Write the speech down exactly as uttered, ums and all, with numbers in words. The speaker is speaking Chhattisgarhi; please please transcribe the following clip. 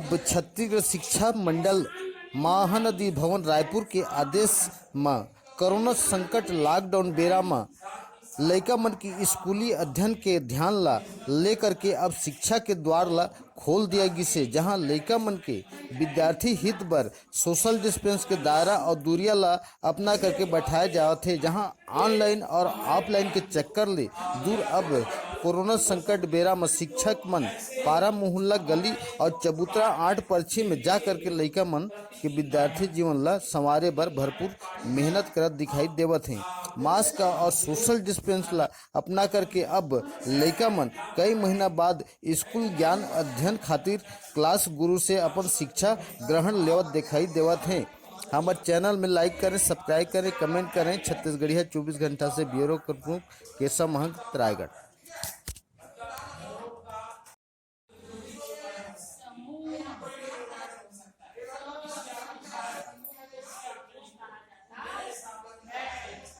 छत्तीसगढ़ शिक्षा मंडल महानदी भवन रायपुर के आदेश म कोरोना संकट लॉकडाउन बेरा म लइका मन के स्कूली अध्ययन के ध्यान ला लेकर के अब शिक्षा के द्वार ला खोल दिया गिसे, जहां लइका मन के विद्यार्थी हित बर सोशल डिस्टेंस के दायरा और दूरिया ला अपना करके बैठाए जावत हे, जहां ऑनलाइन और ऑफलाइन के चक्कर ले दूर अब कोरोना संकट बेरा म शिक्षक मन पारा मोहल्ला गली और चबूतरा आठ परछी में जा करके लइका मन के विद्यार्थी जीवन ला संवारे बर भरपूर मेहनत करत दिखाई देवत हे। मास्क और सोशल डिस्टेंस ला अपना करके अब लइका मन कई महीना बाद स्कूल ज्ञान अध्ययन खातिर क्लास गुरु से अपन शिक्षा ग्रहण लेवत दिखाई देवत हे। हमर चैनल में लाइक करें, सब्सक्राइब करें, कमेंट करें। छत्तीसगढ़िया चौबीस घंटा से ब्यूरो रिपोर्ट, केशव महंत, रायगढ़।